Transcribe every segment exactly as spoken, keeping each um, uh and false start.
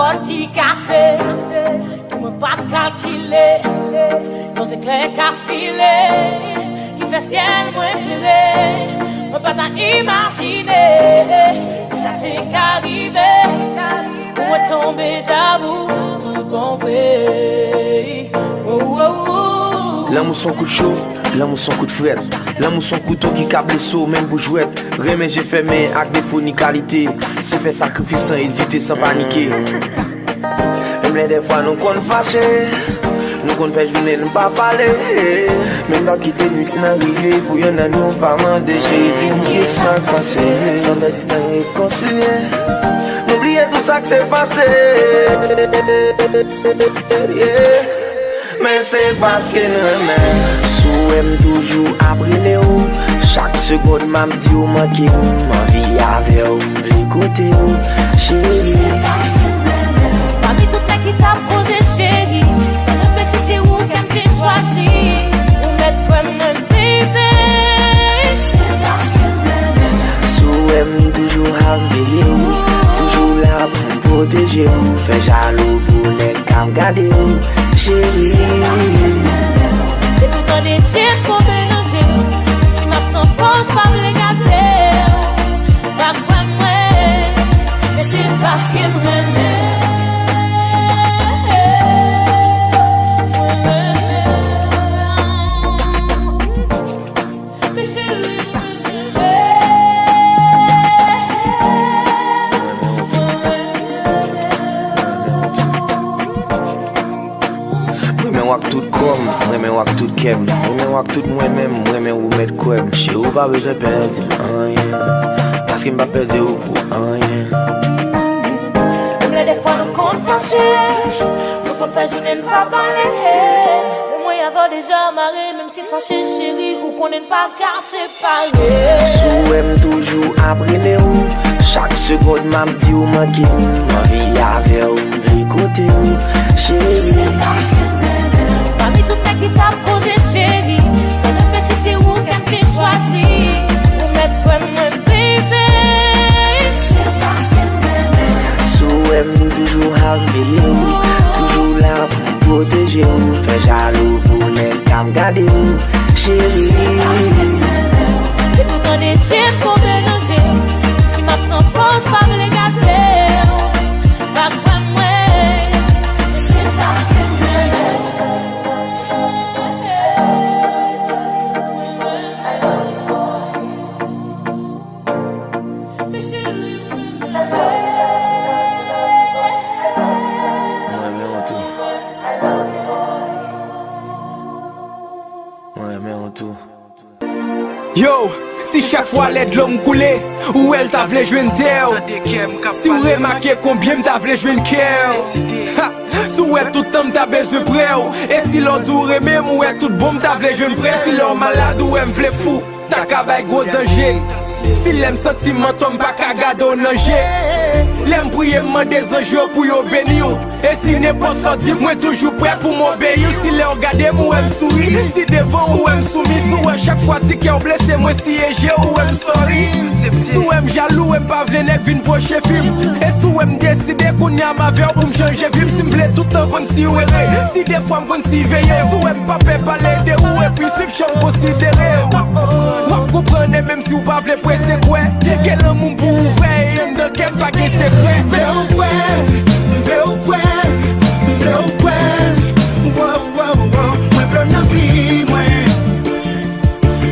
Pòt ki kase, ke mwen pa t kalkile, yon zeklè ka file, ki fè syèl mwen klere, mwen pa ta imajine, ki sa te ka rive, pou mwen tonbe dabou, tout bon vre. Oh, oh, oh. Lanmou s on kout cho, lanmou s on kout frèt. Lanmou s on kouto ki ka blese w menm pou jwèt. Renmen je fèmen ak defo ni kalite. Se fè sakrifis san ezite, san panike. Menm lè dèfwa nou konn fache, nou konn fè jounen n pa pale. Men n p ap kite nwit lan rive pou yonn nan nou pa mande. Cheri, di m kisa k pase. San pèdi tan rekonsilye, nou bliye tout sa k te pase. Yeah. Men se paske n renmen. Si w wè m toujou ap rele w, chak segonn m ap di w manke m. M anvi avè w, m vle kote w, cheri. Pami tout nèg ki t ap koze cheri, san reflechi se ou ke m te chwazi. Ou mèt kwè m, mwen, baby. Si w wè m toujou ap veye w, toujou la pou m pwoteje w, fè jalou pou nèg k ap gade w, cheri. Depi w tande je m tonbe nan je w, si m ap pran pòz pa vle gate w, pa kwè mwen, men se paske m renmen. Mwen renmen. M renmen w ak tout kò m, m renmen w ak tout kè m, m renmen w ak tout mwen menm, m renmen w ou mèt kwè m. Cheri, ou pa bezwen pè di m anyen, paske m p ap pèdi w pou anyen. Menm lè dèfwa nou konn fache, nou konn fè jounen n pa pale. Men mwen avè w deja mare, menm si fache cheri, ou konnen n pa ka separe. Si w wè m toujou ap rele w, chak segonn m ap di w manke m. M anvi avè w, m vle kote w, cheri. Pami tout nèg ki t ap koze cheri, san reflechi se ou ke m te chwazi. Ou mèt kwè m, mwen, baby. Si w wè m toujou ap veye w, toujou la pou m pwoteje w, fè jalou pou nèg k ap gade w, cheri. Depi w tande je m tonbe nan je w, si m ap pran pòz pa vle gate w, pa kwè mwen. Mwen renmen w tou. Mwen renmen w tou. Yo, si chak fwa lè dlo m koule, ou wè l ta vle jwenn tè w. Si w remake konbyen m ta vle jwenn kè w. Ha! Si w wè tout tan m ta bezwen prè w. E si lè w di w renmen m, ou wè tout bon m ta vle jwenn prè. Si lè w malad, ou wè m vle fou, ta ka bay gwo danje. Si lè m santi m antò, m pa ka gade w nan je. Lè m priye, m mande zanj yo pou yo beni w. E si nenpòt sa w di, mwen toujou prè pou m obeyi w. Si lè w gade m, ou wè m souri. Si devan w, ou wè m soumiz. Ou wè chak fwa ti kè w blese, mwen siye je w, ou wè m sòri. Si w wè m jalou, e m pa vle nèg vin pwoche fi m. E si w wè m deside kounye a m avè w pou m chanje vi m. Si m vle tout tan konn si w ere, si defwa m konn siveye w. Si w wè m pa pè pale de ou, epi swiv jan m konsidere w. W ap konprann, e menm si w pa vle prese kwè, gen lanmou m pou ou vrè, e anndan kè m pa gen sekrè. M vle w kwè, m vle w kwè, m vle w kwè. Wow, wow, wow. Mwen vle w nan vi mwen.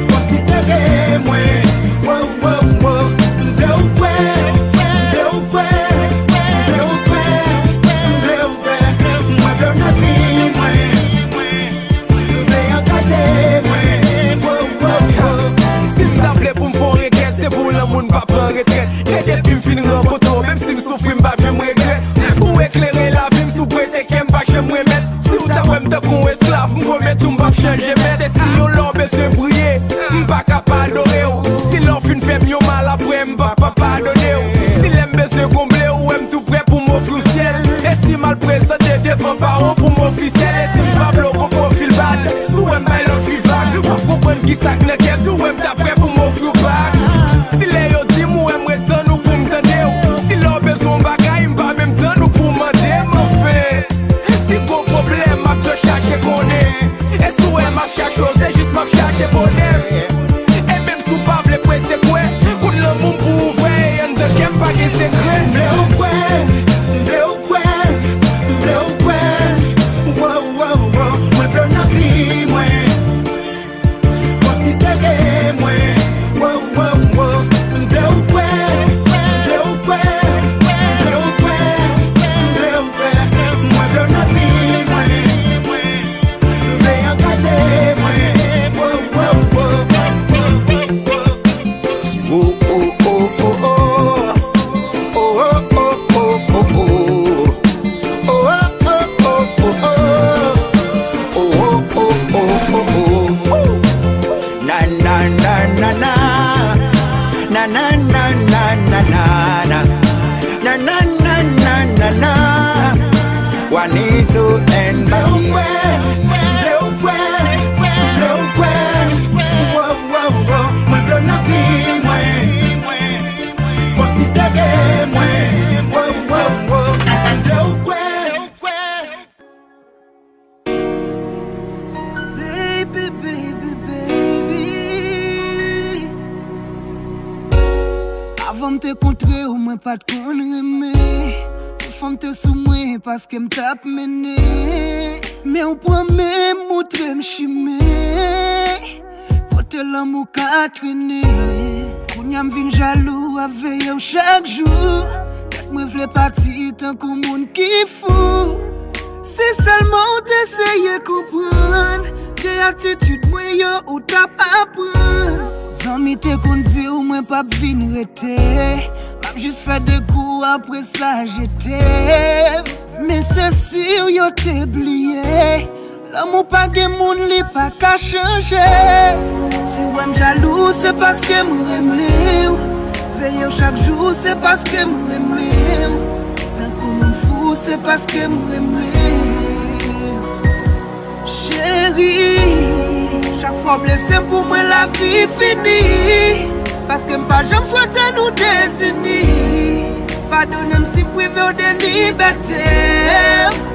Konsidere mwen. Wow, wow, wow. M vle w kwè, m vle w kwè, m vle w kwè, m vle w kwè. Mwen vle w nan vi mwen. M vle angaje mwen. Wow, wow, wow. Si m ta vle pou m fè w regrèt, se pou lanmou n pa pran retrèt. E depi m fin rankontre w, menm si m soufri, m pa janm regrèt. Ou eklere lavi m, si w prete kè m, pa janm remèt. Si w ta wè m tankou yon esklav, m pwomèt ou m p ap chanje mèt. E si yon lè w bezwen priye, m pa ka pa adore w. Si lè w fin fè m yon mal, apre m p ap pa padone w. Si lè m bezwen konble w, ou wè m tou prè pou m ofri w syèl. E si m al prezante devan pawon pou m ofisyèl. E si m pa vle w gon pwofil bad, si w wè m bay lòt fi vag, w ap konprann kisa k nan kè. Si w wè m ta prè pou m ofri w bag. Si lè yo di m ou wè m ret tann ou pou m tande w. Si lè w bezwen yon bagay, m pa menm tann ou pou w mande. Na, na, na, na, na. Na, na, na, na, na, na. Juanito and Bayi. Vle w kwè, vle w kwè, vle w kwè. Wo, wo, wo. Mwen vle w nan vi mwen. Konsidere mwen. Wo, wo, wo. Vle w kwè. Baby, baby, baby. Avan m te kontre w, mwen pa t konn renmen. Tout fanm te sou mwen paske m t ap mennen. Men w pran men m, montre m chimen. Kote lanmou ka trennen. Kounye a m vin jalou, ap veye w chak jou. Tèt mwen vle pati tankou moun ki fou. Si sèlman w te eseye konprann, de atitid mwen yo ou t ap aprann. Zanmi te konn di w mwen p ap vin rete, m ap jis fè de kou, apre sa jete. Men se si yo te bliye, lanmou pa gen moun, li pa ka chanje. Si w wè m jalou, se paske m renmen w. Veye w chak jou, se paske m renmen w. Tankou moun fou, se paske m renmen w. Cheri, chak fwa w blese m, pou mwen lavi fini. Paske m pa janm swete nou dezini. Padone m si m prive w de libète w.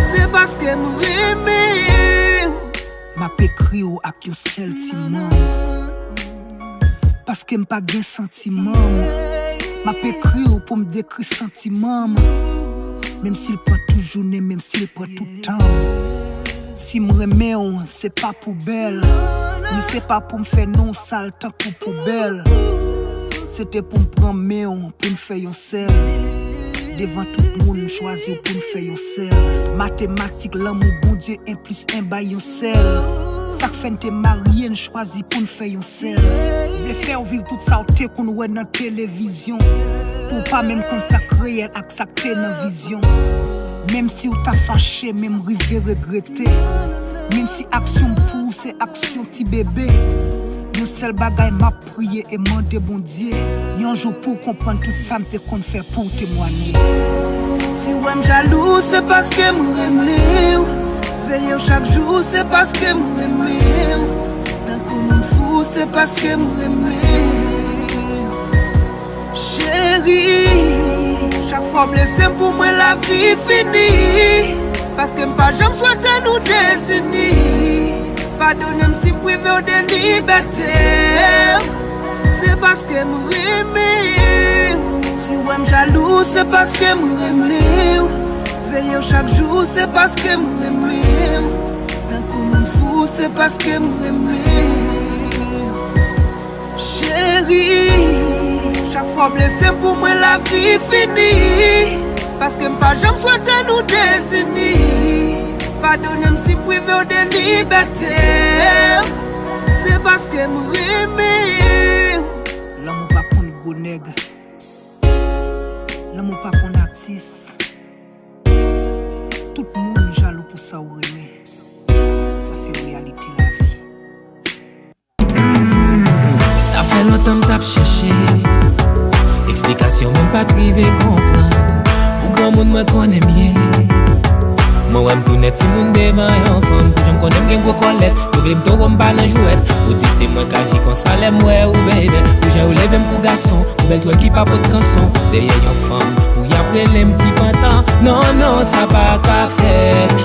Se paske m renmen w. M ap ekri w ak yon sèl ti manm. Paske m pa gen santiman m. M ap ekri w pou m dekri santiman m. Menm si l pran tout jounen, menm si l pran tout tan m. Si m renmen w, se pa pou bèl. Ni se pa pou m fè non w sal tankou poubèl. Se te pou m pran men w, pou n fè yon sèl. Devan tout moun, m chwazi w pou n fè yon sèl. Matematik, lanmou, Bondye, en plis en bay yon sèl. Sa k fè n te marye, n chwazi pou n fè yon sèl. M vle fè w viv tout sa w te konn wè nan televizyon. Pou w pa menm konn sa k reyèl ak sa k te nan vizyon. Menm si w ta fache, men m rive regrete. Menm si aksyon m pou w se aksyon ti bebe. Yon sèl bagay m ap priye e mande Bondye, yon jou pou w konprann tout sa m te konn fè pou w temwanye. Si w wè m jalou, se paske m renmen w. Veye w chak jou, se paske m renmen w. Tankou moun fou, se paske m renmen w. Cheri, chak fwa w blese m, pou mwen lavi fini. Paske m pa janm swete nou dezini. Padone m si m prive w de libète w. Se paske m renmen w. Si w wè m jalou, se paske m renmen w. Veye w chak jou, se paske m renmen w. Tankou moun fou, se paske m renmen w. Cheri, chak fwa w blese m, pou mwen lavi fini. Paske m pa janm swete nou dezini. Padone m si m prive w de libète w. Se paske m renmen w. Lanmou pa konn gwo nèg. Lanmou pa konn atis. Tout moun jalou pou sa w renmen. Sa se reyalite lavi. Sa fè lontan m t ap chèche eksplikasyon, men m pa t rive konprann. Pou granmoun mwen konnen m ye. Mwen wè m tounen timoun devan yon fanm. Pou jan m konnen m gen gwo kòlèt, yo rele m towo, m pa nan jwèt. Pou di se mwen k aji konsa lè m wè ou, baby. Pou jan yo leve m kou gason, pou bèl twèl ki pa pot kanson. Dèyè yon fanm, pou y ap rele m ti pantan. Non, non, sa pa ka fèt.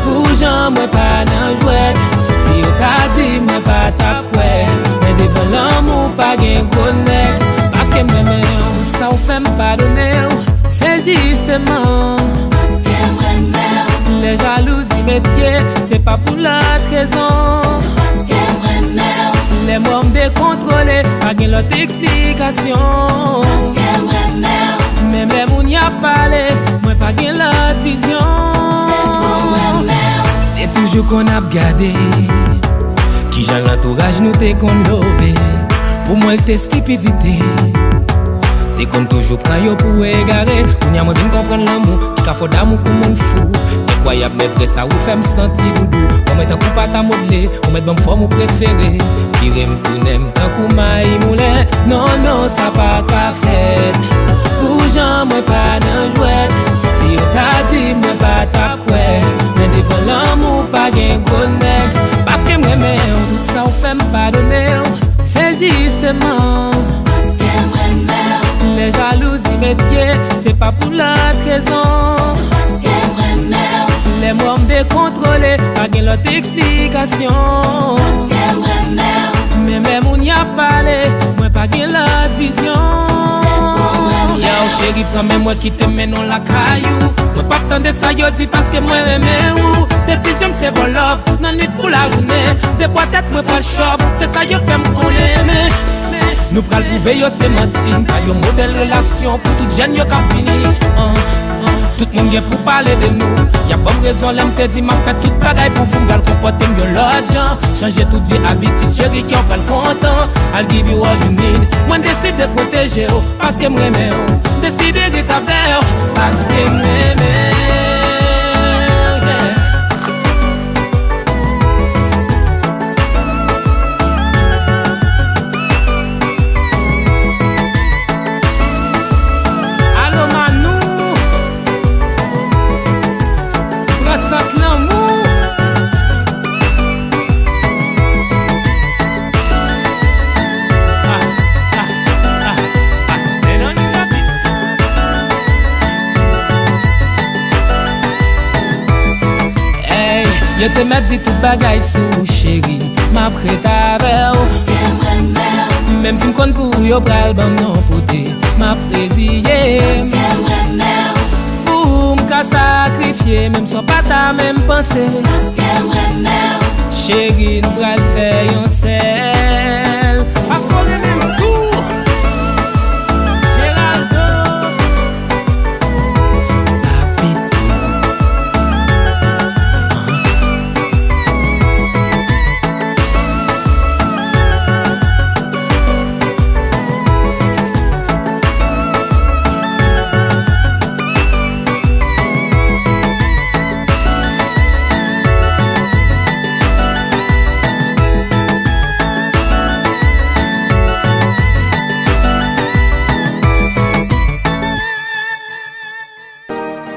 Pou jan mwen pa nan jwèt. Si yo ta di mwen pa t ap kwè, men devan lanmou pa gen gwo nèg. Paske m renmen w, tout sa w fè m padone w. Se jisteman paske m renmen w. Lè jalouzi met pye, se pa pou lòt rezon. Se paske m renmen w. Lè m wè w m dekontwole, pa gen lòt eksplikasyon. Paske m renmen w. Menm lè moun y ap pale, mwen pa gen lòt vizyon. Se pou m renmen w. Te toujou konn ap gade kijan lantouraj nou te konn love. Pou mwen, l te stipidite. Te konn toujou pran yo pou egare. Kounye a, mwen vin konprann lanmou ki ka fò damou kou moun fou. Enkwayab, men vre sa ou fè m santi doudou. Mwen, mwen tankou pat a modle, ou mèt ban m fòm ou prefere. Vire m tounen m tankou mayi moulen. Non, non, sa pa ka fèt. Pou jan mwen pa nan jwèt. Si yo ta di mwen pa ta kwè. Men devan lanmou pa gen gwo nèg. Paske m renmen w, tout sa ou fè m padone w. Se jisteman paske m renmen w. Lè jalouzi met pye, se pa pou lòt rezon. Se paske m renmen w. Lè m wè w m dekontwole, pa gen lòt eksplikasyon. Paske m renmen w. Menm lè moun y ap pale, mwen pa gen lòt vizyon. Se pou mwen. Yow, cheri, pran men mwen, kite m mennen w lakay ou. Mwen p ap tande sa yo di paske mwen renmen ou. Desizyon m se bon love, nan nwit kou lajounen. Debwa tèt mwen pral chòv, se sa yo fè m konnen, men nou pral pwouve yo se manti. N pral yon modèl relasyon pou tout jèn yo k ap vini. An, an. Tout moun gen pou pale de nou. Y ap ban m rezon lè m te di m ap fè tout bagay pou vou. M pral konpòte m yon lòt jan. Chanje tout vye abitid, cheri, kè w pral kontan. I'll give you all you need. Mwen deside pwoteje w paske m renmen w. M deside ret avè w paske m renmen w. Yeah. Alo, Manou. Pran sant lanmou. Ah, ah, ah, ah, men nan rapid. Ey, yo te mèt di tout bagay sou ou, cheri. M ap ret avè w. Paske m renmen w. Menm si m konn pou yo pral ban m non pote, m ap reziye m. Paske m renmen w. Pou m ka sakrifye, menm si w pa ta menm panse. Paske m renmen w. Cheri, nou pral fè yon sèl. Paske w renmen m tou. Geraldo. Papito.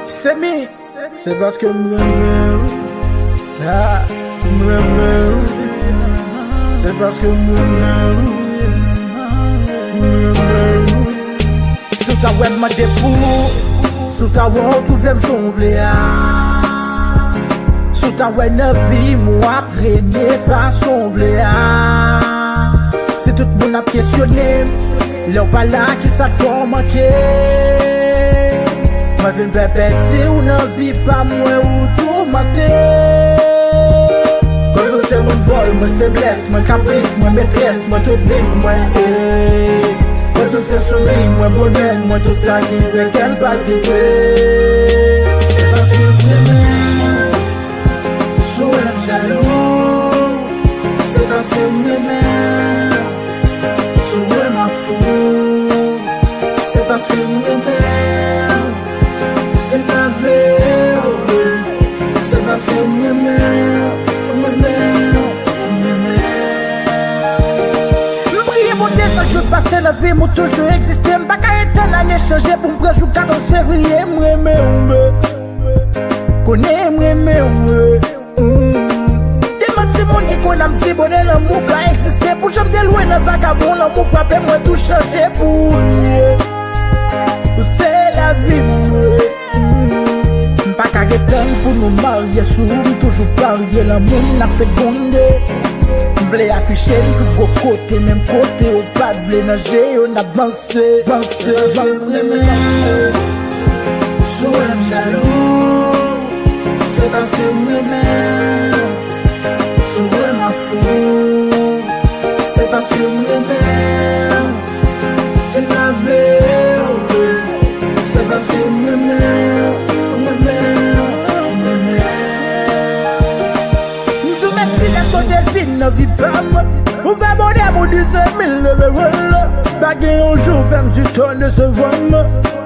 Se mi. Se paske m renmen w. Ah, m renmen w. Se paske m renmen w. M renmen w. Si w ta wè m mande pou ou, si w ta wè w twouve m jan w vle a. Si w ta wè nan vi m w ap renmen fason w vle a. Si tout moun ap kesyone m, lè w pa la, kisa k fè w manke? Mwen vin pè pèdi w nan vi pa mwen, ou toumante. Koz ou se mon fòl, mwen feblès, mwen kapris, mwen metrès, mwen tout vi mwen, eh. Koz ou se souri mwen, bonè mwen, tout sa ki fè kè m palpite. Se paske m renmen w. Si w wè m jalou, se paske m renmen w. Si w wè m ap fou, se paske m renmen w. Si m ap vle w, se paske m renmen w, m renmen w, m renmen w. M priye Bondye chak jou k pase nan vi m ou toujou egziste. M pa ka etann ane chanje pou m pran jou katòz fevriye. M renmen w, konnen m renmen w. Mm. Te manti moun ki konn ap di bonè lanmou pa egziste. Pou jan m te lwen nan vagabon, lanmou frape mwen, tou chanje pou ou, yeah. Ou se lavi m, yeah. Mm. M pa ka ret tann pou nou marye, sou ou m toujou parye. Lanmou n ap fegonde. M vle afiche n tout gwo kote, menm kote ou pa t vle, nan je yo n ap vanse. Vanse, vanse, vanse. Si w wè m jalou, se paske m renmen w. Si w wè m ap fou, se paske m renmen w. Si m ap vle w, se paske m renmen w, m renmen w, m renmen w. M di w mèsi dèske w te vin nan vi pa m. Ou fè bonè m, ou di se mil leve wòl. Pa gen yon jou fè Du temps de se vann.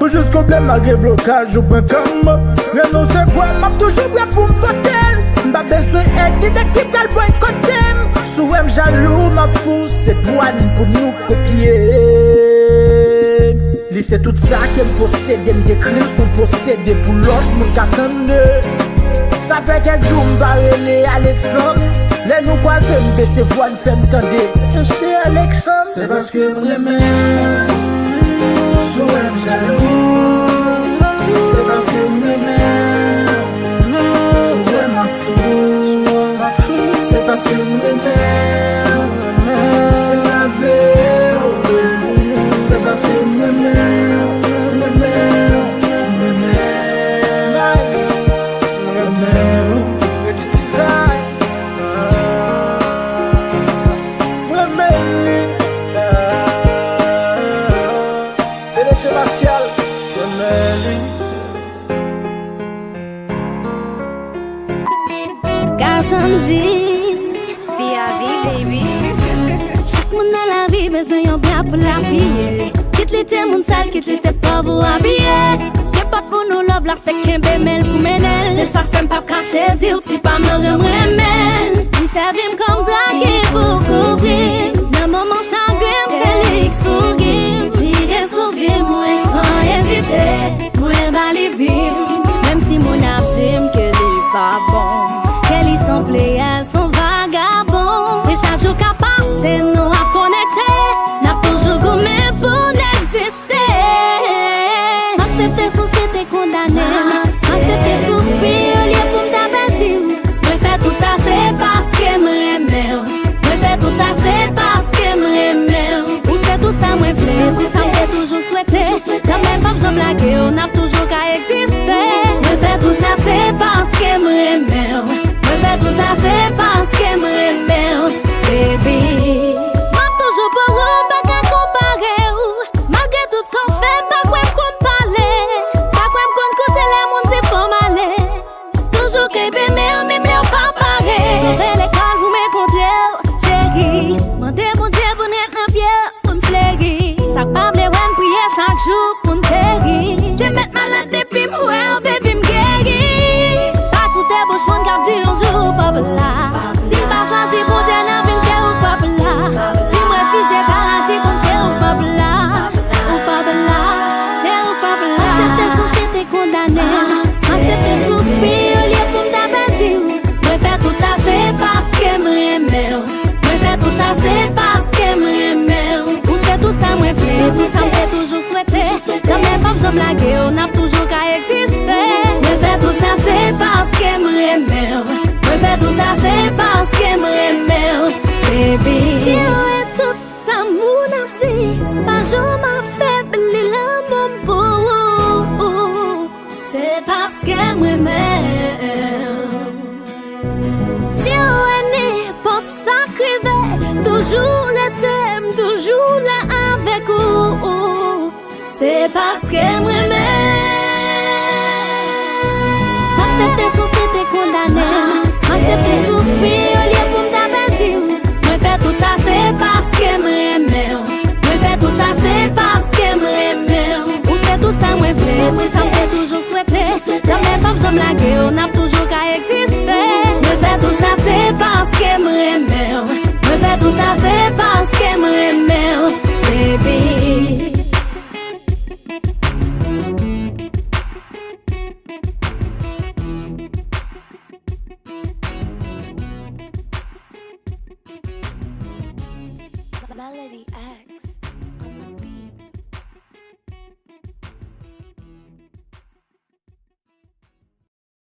Pou jis konplè malgre blokaj ou pran kanm. Renonse pwa m ap toujou prè pou m vote l. M pa bezwen èd ni nèg ki pral bòykote m. Si w wè m jalou, m ap fous etwal pou nou kopye. Li se tout sa ke m posede, m dekri l sou pwosede pou lòt moun ka tande. Sa fè kèk jou m pa rele Alexandre. Lè nou kwaze, m bese vwa, l fè m tande. Monchè Alexandre. Se paske m renmen w. Si w wè m jalou, se paske m renmen w. Si w wè m ap fou, se paske m renmen w. Se pa vre, se paske m renmen w, m renmen w, m renmen w, m renmen w. Redi Design. Mwen renmen li. P D G Martial. Mwen renmen li. Kazandi. Pi a vi, baby. Chak moun nan lavi bezwen yon bra pou l apiye. Kit li te moun sal, kit li te pòv ou abiye. Nenpòt moun ou love la se kenbe men l pou mennen l. Se sa k fè m p ap kache di w ti pa m nan janm renmen l. Li sèvi m kòm dra ki pou kouvri m. Nan moman chagren m, se li k souri m. Jire sou vi m, mwen san ezite. Mwen ba li vi m. Menm si moun ap di m ke li pa bon, ke li sanble a yon vagabon. Se chak jou k ap pase, nou ap konekte. N ap toujou goumen pou n egziste. M aksepte si w se te kondane m. M aksepte soufri olye pou m ta pèdi w. Mwen fè tout sa, se paske m renmen w. Mwen fè tout sa, se paske m renmen w. Ou se tout sa mwen vle, tout sa m te toujou swete. Jamè m p ap janm lage w, n ap toujou ka egziste. Mwen fè tout sa, se paske m renmen w. Mwen fè tout sa, se paske m renmen w, baby. M ap toujou pou ou, m pa ka konpare w. Malgre tout sa w fè, m pa kwè m konn pale. Pa kwè m konn koute lè moun di fò m ale. Toujou kenbe men w, menm lè w pa pare. Sove lekòl pou m enkontre w, cheri. Mande Bondye pou n ret nan pye w, pou n fleri. Sa k pa vle wè n priye chak jou pou n geri. Te mèt malad depi m wè w, baby, m geri. Pa koute bouch moun k ap di yon jou w p ap la. Si m pa chwazi Bondye nan vi m, se ou k p ap la. Si m refize paradi, konn se ou k p ap la. Ou p ap la, se ou k p ap la. Aksepte si w se te kondane m. Aksepte soufri olye pou m ta pèdi w. Mwen fè tout sa, se paske m renmen w. Mwen fè tout sa, se paske m renmen w. Ou se tout sa mwen vle, tout sa m te toujou swete. Jamè m p ap janm lage w, n ap toujou ka egziste. Mwen fè tout sa, se paske m renmen w. Mwen fè tout sa, se paske m renmen w, baby. Si w wè tout sa moun ap di, pa janm afebli lanmou m pou ou. Se paske m renmen w. Si w wè nenpòt sa k rive, toujou rete, m toujou la avèk ou. Se paske m renmen. M aksepte si w se te kondane m. M aksepte soufri